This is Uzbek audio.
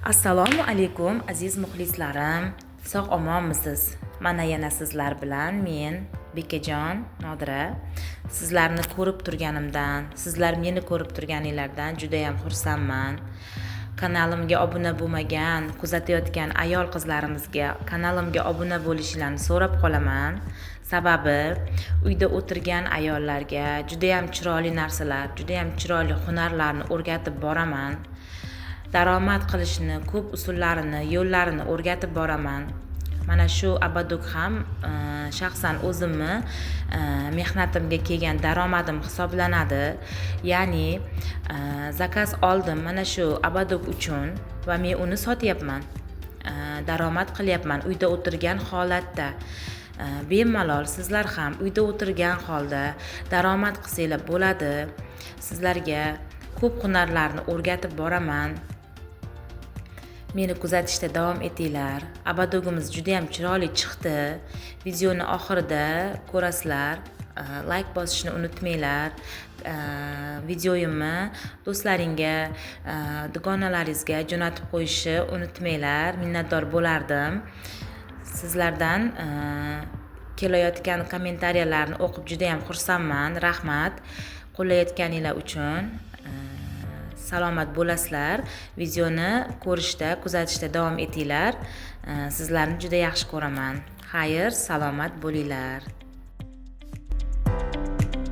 Assalomu alaykum, aziz muxlislarim. Sog' omonmisiz? Mana yana sizlar bilan men, Bekajon Nodira. Sizlarni ko'rib turganimdan, sizlar meni ko'rib turganinglardan juda ham xursandman. Kanalimga obuna bo'lmagan, kuzatayotgan ayol qizlarimizga kanalimga obuna bo'lishinglarni so'rab qolaman. Sababi uyda o'tirgan ayollarga juda ham chiroyli narsalar, juda ham chiroyli hunarlarni o'rgatib boraman. Daromad qilishni ko'p usullarini, yo'llarini o'rgatib boraman. Mana shu ободок ham shaxsan o'zimni mehnatimga kelgan daromadim hisoblanadi. Ya'ni заказ oldim mana shu ободок uchun va men uni sotyapman. Daromad qilyapman uyda o'tirgan holatda. Bemalol sizlar ham uyda o'tirgan holda daromad qilsanglar bo'ladi. Sizlarga ko'p hunarlarni o'rgatib boraman. Meni kuzatishda davom etinglar. Ободок imiz juda ham chiroyli chiqdi. Videoni oxirida ko'rasizlar. Layk bosishni unutmanglar. Videoyimni do'stlaringga, dugonalaringizga jo'natib qo'yishni unutmanglar. Minnatdor bo'lardim. Sizlardan kelayotgan kommentariyalarni o'qib juda ham xursandman. Rahmat qo'llayotganinglar uchun. Salomat bo'lasizlar. Videoni ko'rishda, kuzatishda davom etinglar. Sizlarni juda yaxshi ko'raman. Xayr, salomat bo'linglar.